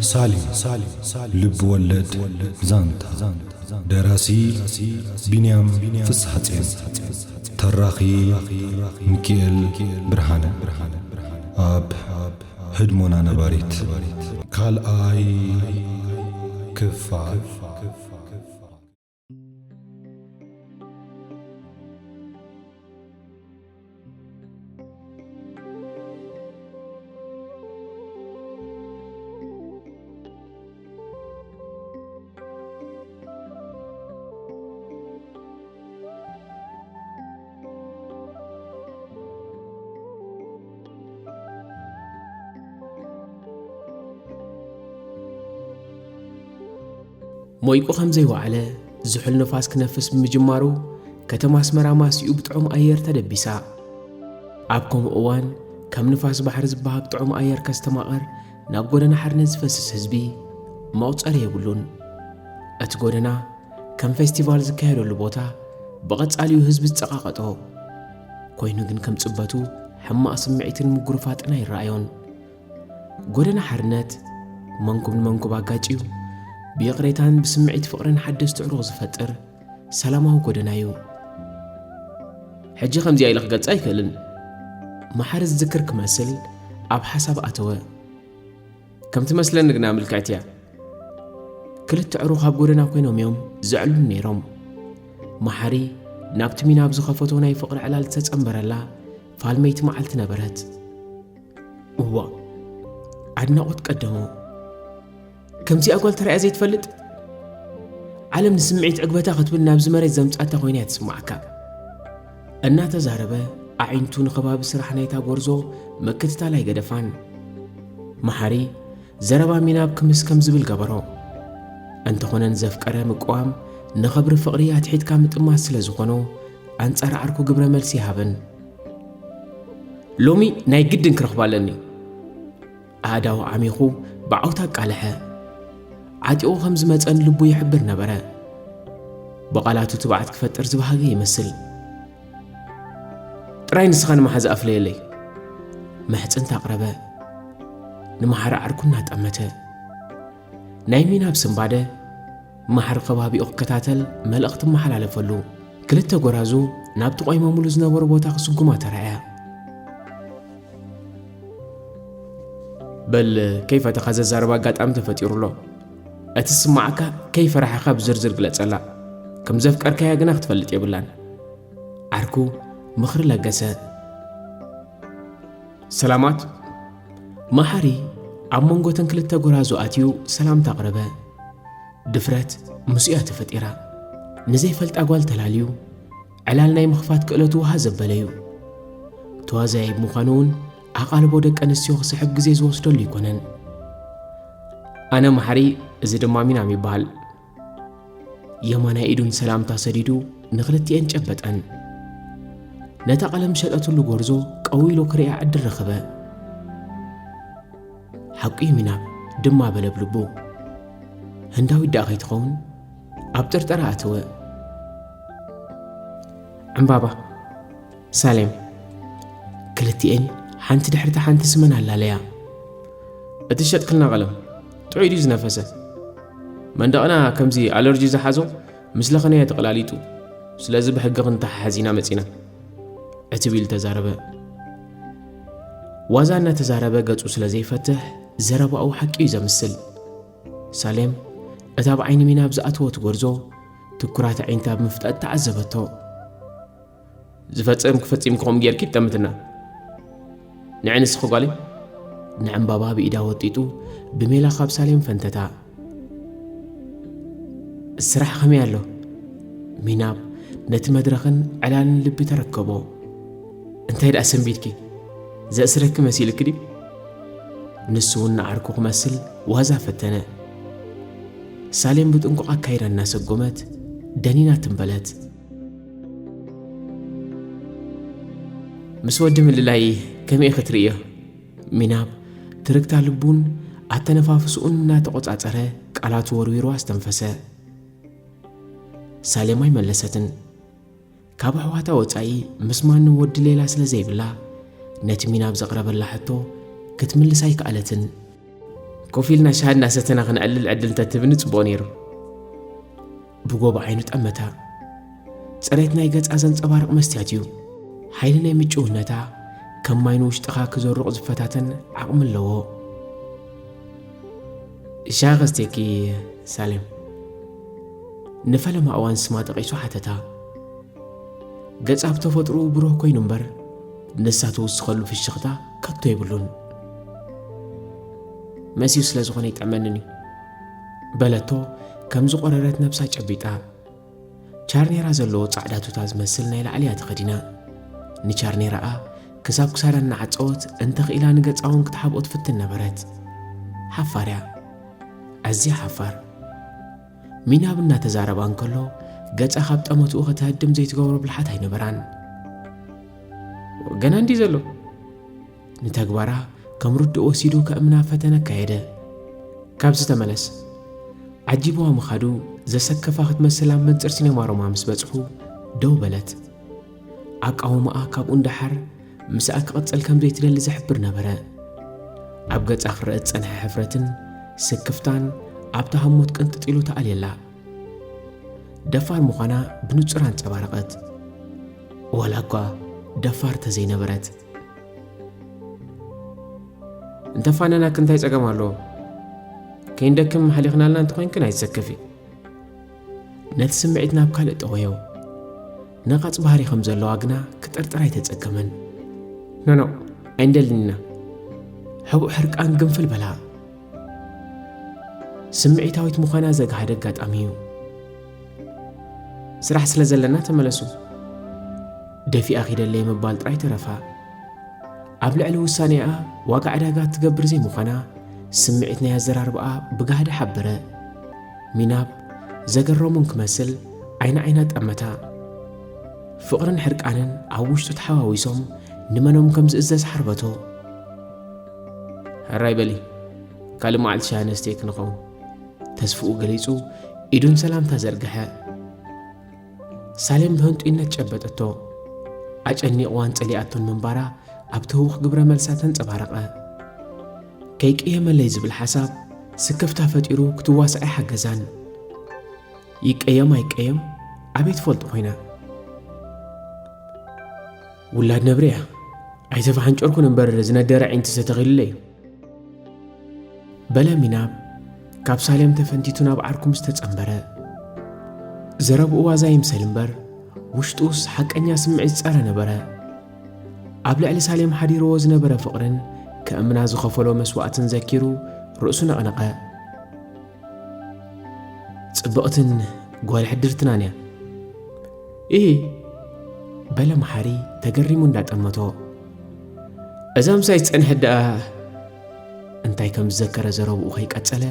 ሳሌም፣ ልብ ወለድ ዛንታ። ደራሲ ቢንያም ፍስሐጽዮን። ተራኺ ሚኪኤል ብርሃነ። ኣብ ህድሞና ነባሪት። ካልኣይ ክፋል። ሞይቁ ከም ዘይወዓለ ዝሑል ንፋስ ክነፍስ ብምጅማሩ፣ ከተማ ኣስመራ ማስኡ ብጥዑም ኣየር ተደቢሳ። ኣብ ከምኡ እዋን፣ ከም ንፋስ ባሕሪ ዝበሃግ ጥዑም ኣየር ከስተማቕር ናብ ጎደና ሓርነት ዝፈስስ ህዝቢ መቑጸሪ የብሉን። እቲ ጎደና ከም ፌስቲቫል ዝካየደሉ ቦታ፣ ብቐጻሊኡ ህዝቢ ዝጸቓቐጦ ኮይኑ፣ ግን ከም ጽበቱ ሕማቕ ስምዒትን ምጉርፋጥን ኣይረኣዮን። ጎደና ሓርነት መንኩብ ንመንኩብ ኣጋጭዩ፣ ብይቕሬታን ብስምዒት ፍቕርን ሓደስቲ ዕሩቕ ዝፈጥር ሰላማዊ ጎደና እዩ። ሕጂ ከምዚኣ ኢለ ክገልጻ ኣይክእልን። መሓሪ ዝዝክር ክመስል ኣብ ሓሳብ ኣተወ። ከም ትመስለኒ ግና ምልክዕቲ እያ። ክልተ ዕሩኽ ኣብ ጎደና ኮይኖም እዮም ዘዕልሉ ነይሮም። መሓሪ ናብቲ ሚናብ ዝኸፈቶ ናይ ፍቕሪ ዕላል ዝተጸንበረላ ፋልመይቲ መዓልቲ ነበረት። እዋ፣ ኣድናቖት ቀደሞ። ከምዚኣ ጓል ተራእያ ዘይትፈልጥ? ዓለም ንስምዒት ዕግበታ ክትብል ናብዚ መሬት ዘምጻታ ኮይና እያ ትስምዓካ። እናተዛረበ ኣዒንቱ ንኸባቢ ስራሕ ናይታ ጎርዞ ምክትታል ኣይገደፋን። መሓሪ ዘረባ ሚናብ ክምስ ከም ዝብል ገበሮ። እንተኾነ ንዘፍቀረ ምቅዋም ንኽብሪ ፍቕሪ ኣትሒትካ ምጥማት ስለ ዝኾኖ ኣንጻር ዓርኩ ግብረ መልሲ ይሃብን። ሎሚ ናይ ግድን ክረኽባ ኣለኒ። ኣእዳው ዓሚኹ ብዓውታ ኣቃልሐ። ዓጢቑ ከም ዝመጸን ልቡ ይሕብር ነበረ። ብቓላቱ ትብዓት ክፈጥር ዝበሃገ ይመስል። ጥራይ ንስኻ ንመሓዛ ኣፍለየለይ። ምሕጽንታ ኣቕረበ። ንመሓሪ ዓርኩ እናጠመተ። ናይ ሚናብ ስንባደ መሓሪ ከባቢኡ ክከታተል መልእኽቲ መሓላለፈሉ። ክልተ ጎራዙ ናብቲ ቆይሞምሉ ዝነበሩ ቦታ ክስጉማ ተራእያ። በል ከይፈተኻ ዘዛርብ ኣጋጣሚ ተፈጢሩ ኣሎ። እቲ ዝስማዓካ ከይፈራሕኻ ብዝርዝር ግለጸላ። ከም ዘፍቀርካያ ግና ክትፈልጥ የብላን። ዓርኩ ምኽሪ ለገሰ። ሰላማት። መሓሪ ኣብ መንጎ እተን ክልተ ጎራዙ ኣትዩ ሰላምታ ኣቕረበ። ድፍረት ምስኡ እያ ተፈጢራ። ንዘይፈልጣ ጓል ተላልዩ ዕላል ናይ ምኽፋት ክእለቱ ውሃ ዘበለ እዩ። ተዋዛያይ ብምዃኑ እውን ኣቓልቦ ደቂ ኣንስትዮ ክስሕብ ግዜ ዝወስደሉ ኣይኮነን። ኣነ መሓሪ፣ እዚ ድማ ሚናም ይበሃል። የማናይ ኢዱ ንሰላምታ ሰዲዱ ንኽልቲኤን ጨበጠን። ነታ ቀለም ዝሸጠትሉ ጎርዞ ቀው ኢሉ ክርእያ ዕድል ረኸበ። ሓቁ እዩ ሚናብ፣ ድማ በለ ብልቡ። ህንዳዊት ደኣ ከይትኸውን ኣብ ጥርጠራ ኣተወ። ዕምባባ፣ ሳሌም፣ ክልቲኤን ሓንቲ ድሕሪታ ሓንቲ ስመን ኣላለያ። እቲ ዝሸጥክልና ቀለም ጥዑይ ድዩ ዝነፈሰ? መንደቕና ከምዚ ኣለርጂ ዝሓዞ ምስ ለኸነዮ ተቐላሊጡ። ስለዚ ብሕጊ ክንተሓሓዝ ኢና መጺና። ዕትብ ኢሉ ተዛረበ። ዋዛ እናተዛረበ ገጹ ስለ ዘይፈትሕ ዘረባኡ ሓቂ እዩ ዘምስል። ሳሌም እታ ብዓይኒ ሚናብ ዝኣተወት ጎርዞ ትኩራት ኣዒንታ ብምፍጣጥ ተዓዘበቶ። ዝፈጸምኪ ፈጺምኪ ከምኡ ጌርኪ ትጠምትና። ንዒ ንስኺ ጓለይ። ንዕምባባ ብኢዳ ወጢጡ ብሜላ ካብ ሳሌም ፈንተታ። ስራሕ ከመይ ኣሎ? ሚናብ ነቲ መድረኽን ዕላልን ልቢ ተረከቦ። እንታይ ደኣ ሰንቢድኪ? ዘእስረኪ መሲልኪ ድዩ? ንሱ እውን ንዓርኩ ክመስል ዋዛ ፈተነ። ሳሌም ብጥንቁቕ ኣካይዳ እናሰጎመት ደኒና ትንበለት። ምስ ወዲ ምልላይ ከመይ ኢኺ ትርእዮ? ሚናብ ትርግታ ልቡን ኣተነፋፍስኡን እናተቖጻጸረ ቃላቱ ወርዊሩ ኣስተንፈሰ። ሳሌም ኣይመለሰትን። ካብ ኣሕዋታ ወጻኢ ምስ ማንም ወዲ ሌላ ስለ ዘይብላ፣ ነቲ ሚናብ ዘቕረበላ ሕቶ ክትምልስ ኣይከኣለትን። ኮፍ ኢልና ሻሂ እናሰተና ክንዕልል ዕድል እንተትህብኒ ጽቡቕ ነይሩ። ብጎቦ ዓይኑ ጠመታ። ጽሬት ናይ ገጻ ዘንጸባርቕ መስትያት እዩ። ሓይሊ ናይ ምጭውነታ ከም ማይ ንውሽጥኻ ክዘሩቕ ዝፈታተን ዓቕሚ ኣለዎ። ሻሂ ከስትየኪ ሳሌም? ንፈለማ እዋን ስማ ጠቒሱ ሓተታ። ገጻ ብተፈጥሮኡ ብሩህ ኮይኑ እምበር፣ ንሳ ትውስኸሉ ፍሽኽታ ከቶ የብሉን። መሲዩ ስለ ዝኾነ ይጥዕመንን እዩ፣ በለቶ ከም ዝቖረረት ነብሳ ጨቢጣ። ቻርኔራ ዘለዎ ጻዕዳ ቱታ ዝመስል ናይ ላዕሊ እያ ተኸዲና። ንቻርኔራኣ ክሳብ ክሳዳ እናዓጸወት እንተኽኢላ ንገጻ እውን ክትሓብኦ ትፍትን ነበረት። ሓፋር እያ፣ ኣዝያ ሓፋር። ሚናብ እናተዛረባ እንከሎ ገጻ ካብ ጠመትኡ ከተህድም ዘይትገብሮ ብልሓት ኣይነበራን። ገና እንዲ ዘሎ። ንተግባራ ከም ርዱእ ወሲዱ ከእምና ፈተነ ኣካየደ። ካብዚ ተመለስ። ዓጂብዋ ምኻዱ ዘሰከፋ ክትመስል ኣብ መንጽር ሲነማ ሮማ ምስ በጽሑ ደው በለት። ኣቃውማኣ ካብኡ እንዳሓር ምስኣ ክቕጽል ከም ዘይትደሊ ዝሕብር ነበረ። ኣብ ገጻ ክረአ ዝጸንሐ ሕፍረትን ስክፍታን ኣብታ ሃሞት ቅንጥጥ ኢሉ ተኣልየላ። ደፋር ምዃና ብንጹር ኣንጸባረቐት። ዋላ እኳ ደፋር ተዘይነበረት። እንተፋነናክ እንታይ ጸገም ኣለዎ? ከይንደክም ሓሊኽናልና እንተኾይንክን ኣይትሰከፊ። ነቲ ስምዒት ናብ ካልእ ጠወዮ። ነቓጽ ባህሪ ከም ዘለዋ ግና ክጥርጥር ኣይተጸገመን። ኖኖ፣ ኣይንደልን ኢና። ሕቡእ ሕርቃን ግንፍል በላ። ስምዒታዊት ምዃና ዘግሃደ ኣጋጣሚ እዩ። ስራሕ ስለ ዘለና ተመለሱ። ደፊኣ ኺደለየ ምባል ጥራይ ተረፋ። ኣብ ልዕሊ ውሳኔኣ ዋጋ ዕዳጋ እትገብር ዘይምዃና ስምዒት ናይ ኣዘራርባኣ ብጋህዲ ሓበረ። ሚናብ ዘገረሙን ክመስል ዓይኒ ዓይና ጠመታ። ፍቕርን ሕርቃንን ኣብ ውሽጡ ተሓዋዊሶም ንመኖም ከም ዝእዘዝ ሓርበቶ። ሕራይ በሊ፣ ካልእ መዓልቲ ሻሂ ነስተይ ክንኸውን። ተስፍኡ ገሊጹ ኢዱን ሰላምታ ዘርግሐ። ሳሌም ብህንጡይነት ጨበጠቶ። ኣጨኒቕዋን ጸሊኣቶን ምንባራ ኣብቲ ህዉኽ ግብረ መልሳ ተንጸባረቐ። ከይቅየመለይ ዝብል ሓሳብ ስክፍታ ፈጢሩ ክትዋሳእ ኣይሓገዛን። ይቀየም ኣይቀየም ኣበይ ትፈልጦ ኮይና? ውላድ ነብሪ እያ። ኣይተፋሓንጨርኩን እምበር ዝነደረ ዒንቲ ዝተኺሉለይ እዩ። በለ ሚናብ ካብ ሳሌም ተፈንቲቱ ናብ ዓርኩ ምስ ተጸንበረ። ዘረብኡ ዋዛ ይምሰል እምበር ውሽጡስ ሓቀኛ ስምዒት ዝጸረ ነበረ። ኣብ ልዕሊ ሳሌም ሓዲርዎ ዝነበረ ፍቕርን ከእምና ዝኸፈሎ መስዋእትን ዘኪሩ ርእሱ ነቕነቐ። ጽብቕትን ጓል ሕድርትናን እያ። እሂ፣ በለ መሓሪ ተገሪሙ እንዳጠመቶ። እዛ ምሳይ ዝጸንሐት ደኣ እንታይ ከም ዝዘከረ ዘረብኡ ከይቀጸለ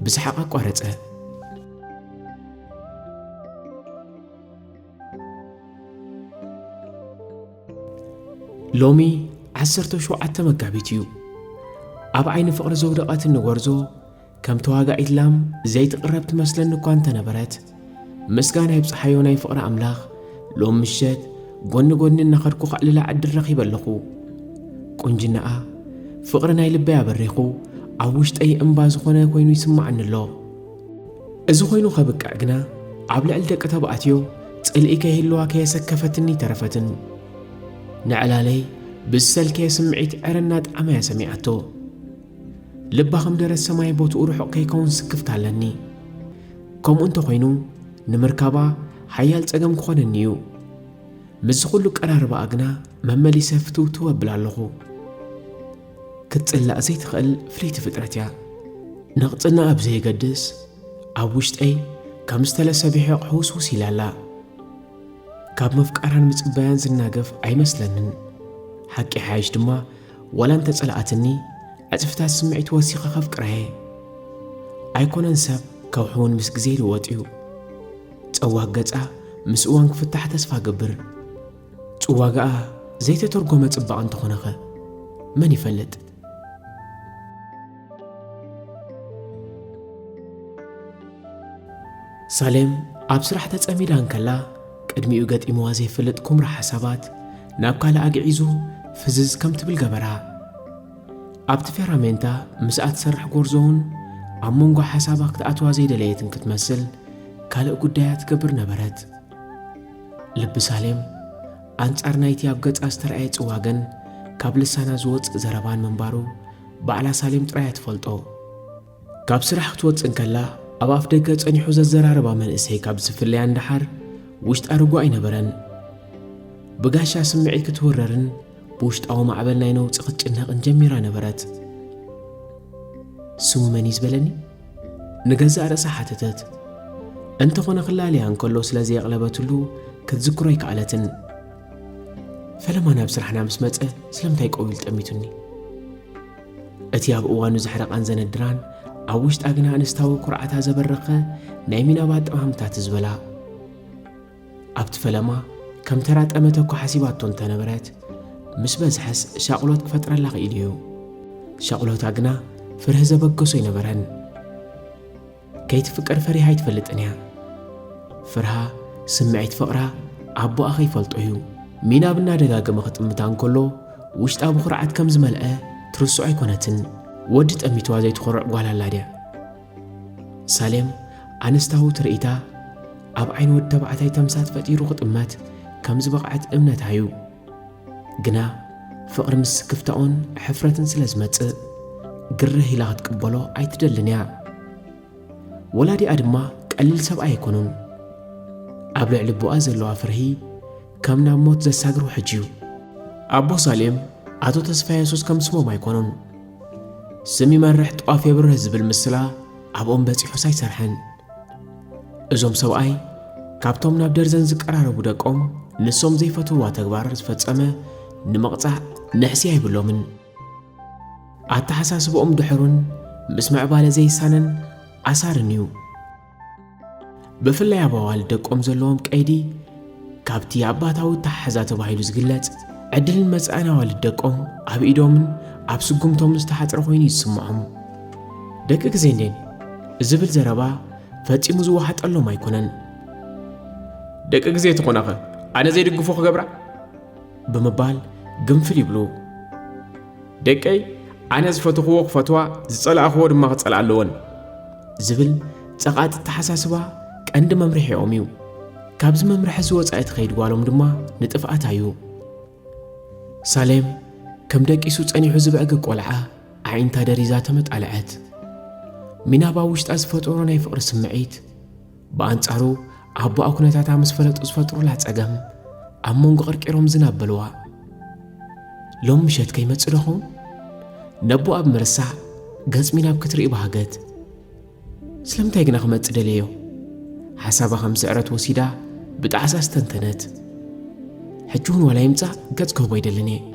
ብሰሓቕ ኣቋረጸ። ሎሚ ዓሰርተ ሸውዓተ መጋቢት እዩ። ኣብ ዓይኒ ፍቕሪ ዘውደቐትኒ ጎርዞ ከም ተዋጋኢት ላም ዘይትቕረብ ትመስለኒ እኳ እንተነበረት፣ ምስጋና ይብጽሓዮ ናይ ፍቕሪ ኣምላኽ፣ ሎም ምሸት ጎኒ ጎኒ እናኸድኩ ከዕልላ ዕድል ረኺበ ኣለኹ። ቁንጅናኣ ፍቕሪ ናይ ልበይ ኣበሪኹ ኣብ ውሽጠይ እምባ ዝኾነ ኮይኑ ይስምዓኒ ኣሎ። እዚ ኮይኑ ከብቅዕ ግና ኣብ ልዕሊ ደቂ ተባዕትዮ ጽልኢ ከይህልዋ ከየሰከፈትኒ ተረፈትን። ንዕላለይ ብዝሰልከየ ስምዒት ዕረ እናጠዓመያ ሰሚዓቶ። ልባ ከም ደረት ሰማይ ቦትኡ ርሑቕ ከይከውን ስክፍታ ኣለኒ። ከምኡ እንተኾይኑ ንምርካባ ሓያል ጸገም ክኾነኒ እዩ። ምስዚ ኩሉ ቀራርባኣ ግና መመሊሰ ፍትውትው እብል ኣለኹ። ክትጽላእ ዘይትኽእል ፍልይቲ ፍጥረት እያ። ነቕጽና ኣብ ዘየገድስ ኣብ ውሽጠይ ከም ዝተለሰ ብሒቕ ሕውስውስ ኢላ ኣላ። ካብ ምፍቃራን ምጽባያን ዝናገፍ ኣይመስለንን። ሓቂ ሓይሽ ድማ ዋላ እንተጸላኣትኒ ዕጽፍታት ስምዒት ወሲኸ ከፍቅራ እየ። ኣይኮነን ሰብ ከውሕውን ምስ ግዜ ይልወጥ እዩ። ጸዋግ ገጻ ምስ እዋን ክፍታሕ ተስፋ ገብር። ጽዋጋኣ ዘይተተርጎመ ጽባቕ እንተኾነኸ መን ይፈልጥ? ሳሌም ኣብ ስራሕ ተጸሚዳ እንከላ ቅድሚኡ ገጢምዋ ዘይፈልጥ ኩምራ ሓሳባት ናብ ካልእ ኣግዒዙ ፍዝዝ ከም ትብል ገበራ። ኣብቲ ፌራሜንታ ምስኣ ትሰርሕ ጎርዞ እውን ኣብ መንጎ ሓሳባ ክትኣትዋ ዘይደለየትን ክትመስል ካልእ ጉዳያ ትገብር ነበረት። ልቢ ሳሌም ኣንጻር ናይቲ ኣብ ገጻ ዝተራእየ ጽዋገን ካብ ልሳና ዝወጽእ ዘረባን ምንባሩ ባዕላ ሳሌም ጥራይ እያ ትፈልጦ። ካብ ስራሕ ክትወጽእ እንከላ ኣብ ኣፍ ደገ ጸኒሑ ዘዘራርባ መንእሰይ ካብ ዝፍለያ እንደሓር ውሽጣ ርጉእ ኣይነበረን። ብጋሻ ስምዒት ክትውረርን ብውሽጣዊ ማዕበል ናይ ነውጺ ክትጭነቕን ጀሚራ ነበረት። ስሙ መን እዩ ዝበለኒ? ንገዛእ ርእሳ ሓተተት። እንተኾነ ክላለያ እንከሎ ስለ ዘየቕለበትሉ ክትዝክሮ ኣይከኣለትን። ፈለማ ናብ ስራሕና ምስ መጸ ስለምንታይ ቀዊል ጠሚቱኒ? እቲ ኣብ እዋኑ ዘሕረቓን ዘነድራን ኣብ ውሽጣ ግና ኣንስታዊ ኩርዓታ ዘበረኸ ናይ ሚናባ ኣጠማምታ ትዝበላ ኣብቲ ፈለማ ከም ተራ ጠመተ እኳ ሓሲባቶ እንተነበረት፣ ምስ በዝሐስ ሻቕሎት ክፈጥረላ ክኢሉ እዩ። ሻቕሎታ ግና ፍርሂ ዘበገሶ ኣይነበረን። ከይትፍቀር ፈሪሃ ኣይትፈልጥን እያ። ፍርሃ ስምዒት ፍቕራ ኣቦኣ ከይፈልጦ እዩ። ሚናብ እናደጋገመ ክጥምታ እንከሎ ውሽጣ ብኹርዓት ከም ዝመልአ ትርስዖ ኣይኮነትን። ወዲ ጠሚትዋ ዘይትኾርዕ ጓል ኣላ ድያ? ሳሌም ኣንስታዊ ትርኢታ ኣብ ዓይኒ ወዲ ተባዕታይ ተምሳት ፈጢሩ ክጥመት ከም ዝበቕዐት እምነታ እዩ። ግና ፍቕሪ ምስ ስክፍታኦን ሕፍረትን ስለ ዝመጽእ ግርህ ኢላ ክትቅበሎ ኣይትደልን እያ። ወላዲኣ ድማ ቀሊል ሰብኣይ ኣይኮኑን። ኣብ ልዕሊ ኣቦኣ ዘለዋ ፍርሂ ከም ናብ ሞት ዘሳግር ውሕጅ እዩ። ኣቦ ሳሌም ኣቶ ተስፋ የሱስ ከም ስሞም ኣይኮኑን። ስም ይመርሕ ጧፍ የብርህ ዝብል ምስላ ኣብኦም በጺሑስ ኣይሰርሐን። እዞም ሰብኣይ ካብቶም ናብ ደርዘን ዝቀራረቡ ደቆም ንሶም ዘይፈትውዋ ተግባር ዝፈጸመ ንምቕጻዕ ንሕሲ ኣይብሎምን። ኣተሓሳስብኦም ድሑርን ምስ ምዕባለ ዘይሳነን ኣሳርን እዩ። ብፍላይ ኣብ ኣዋልድ ደቆም ዘለዎም ቀይዲ ካብቲ ኣባታዊ ኣተሓሕዛ ተባሂሉ ዝግለጽ ዕድልን መጻእን ኣዋልድ ደቆም ኣብ ኢዶምን ኣብ ስጉምቶምን ዝተሓጽረ ኮይኑ ይስምዖም። ደቂ ግዜ እንዴን ዝብል ዘረባ ፈጺሙ ዝወሓጠሎም ኣይኮነን። ደቂ ግዜ ተኾነኸ ኣነ ዘይድግፎ ክገብራ? ብምባል ግንፍል ይብሉ። ደቀይ ኣነ ዝፈተኽዎ ክፈትዋ ዝጸላእኽዎ ድማ ክጸልኣ ኣለወን ዝብል ጸቓጢ ኣተሓሳስባ ቀንዲ መምርሒኦም እዩ። ካብዚ መምርሒ እዚ ወጻኢ ትኸይድ ጓሎም ድማ ንጥፍኣታ እዩ። ሳሌም ከም ደቂሱ ጸኒሑ ዝበዕገ ቆልዓ ኣዒንታ ደሪዛ ተመጣልዐት። ሚናባ ውሽጣ ዝፈጠሮ ናይ ፍቕሪ ስምዒት ብኣንጻሩ ኣቦኣ ኩነታታ ምስ ፈለጡ ዝፈጥሩላ ጸገም ኣብ መንጎ ቀርቂሮም ዝናብ በልዋ። ሎም ምሸት ከይመጽእ ዶ ኸውን? ነቦኣ ብምርሳዕ ገጽ ሚናብ ክትርኢ ባህገት። ስለምንታይ ግና ክመጽእ ደለዮ? ሓሳባ ከም ስዕረት ወሲዳ ብጣዕሳ ኣስተንተነት። ሕጂ እውን ዋላ ይምጻእ ገጽ ክህቦ ኣይደልን እየ።